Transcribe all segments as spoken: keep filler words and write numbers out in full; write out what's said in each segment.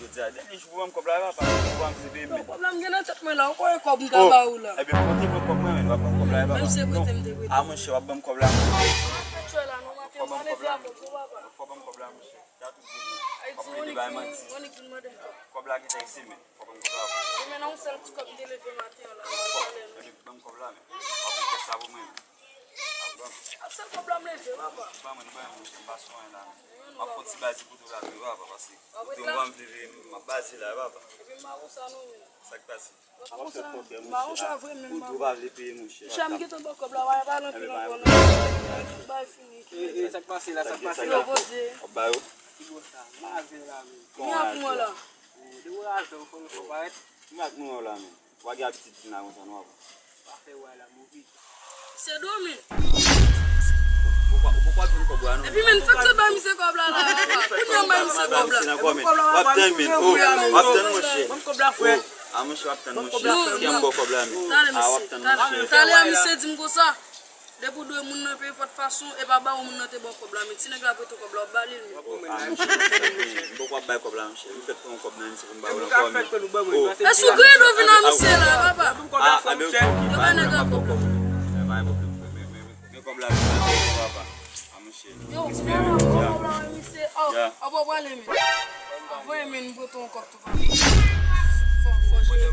Jodi a dènye jou pou ban m kòb la, papa. Pou ban m se peye men. Kòb la m gen nan tèt mwen la, ou konn kòb m ka ba ou la. Ebyen, pote mwen kòb mwen, men w ap ban m kòb la, papa. Menm se prete m te prete. A, monchè, w ap ban m kòb la. Fè tchwè la, non, maten, w ap ban m kòb la, men. Fò ban m kòb la, monchè. Sa tout bon, men. W ap plede bay manti. Kòb la gentan isi, men. Fò ban m kòb la, papa. Demen nan yon sèl ti kòb m te leve maten an la, m al talè, non. Ban m kòb la, men. W ap fè sa pou mwen, men. Ap ban m. A sèl kòb la m leve, papa. Ban mwen, ban mwen, monchè, m pa sou anyen la, men. M ap fè yon ti baze pou tou la, men, papa, paske kote m ap leve, m ap baze la, papa. Epi m pa konsa non, men. Sa k pase? M pa konsa, m pa konsa vre, men m pa konsa. Ou pa vle peye, monchè. Monchè, m gentan ba w kòb la, w pa pale anpil ankò, non. Bay fini. E, e, sa k pase la, sa k pase la? Yo poze. W ap ba yo? Ki bò sa? M pa vle la, men. Kòman w ap pran la? Dewouraje w, fò nou fò parèt. Mwen ak mwen la, men. Ou pa gen abitid vin la konsa, non, papa? Pa fè wè la, move. Se domi. Ou poko ap jwenn kòb la, non. Epi, men, fèk se bay misye kòb la, la, papa. Kounye a bay misye kòb la. W ap tann, men. Oh, w ap tann, monchè. Ban m kòb la, frè. Oh, a, monchè, w ap tann, monchè. Kè m ba w kòb la, men. Talè, a, w ap tann, monchè. Talè a, misye di m konsa. Depi w dwe moun nan, pe enpòt fason, e pa ba w moun nan te ba w kòb la, men ti nèg la prete w kòb la, w ap ba li l, men. Ah, monchè, m poko ap bay kòb la, monchè. M fèk pran yon kòb nan men misye pou m ba w l ankò, men. Oh. Èske w kreye dlo vin nan misye la, papa? Ah, ah, ben, ok, pa gen pwoblèm, m ap ba w kòb la. Men, men, men, men kòb la, men, papa. Ah, monchè. Yo, kòb la, men, misye. Oh, ap wè prale, men. Anvoye, men, m pote yon kòb. Fò, fò jere.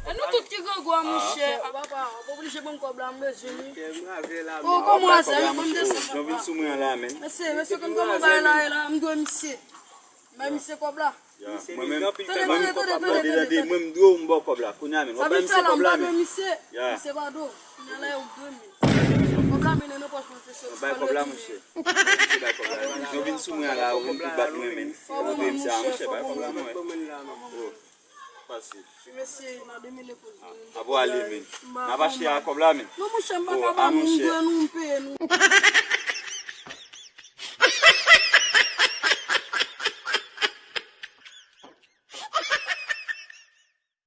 E nou tout ki grangou a, monchè. A, papa, w ap oblije ban m kòb la, m bezwen li. Oh, kòman se, ban m desann, papa. Jan vin sou mwen an la, men. Mesye, mesye, konn kòman bagay la ye la, m dwe misye. M bay misye kòb la. Mwen menm, tande, tande, tande, tande, tande, tande. Mwen m dwe w, m ba w kòb la. Kounye a, men. W ap bay misye kòb la, men. Misye pa dwe w. Kounye a la, ou dwe m. Kòb la, men, nan pòch mwen, se soti. Bay kòb la, monchè. Bay kòb la. Jan vin sou mwen an la, ou vin pou bat mwen, men. Ou dwe m sa, monchè, bay kòb la, non. Oh. Pase. Mesye, n a demele pou l. Ah, ap ale, men. N ap achte a kòb la, men. Non, monchè, m pa ka ba nou, m dwe nou, m peye nou.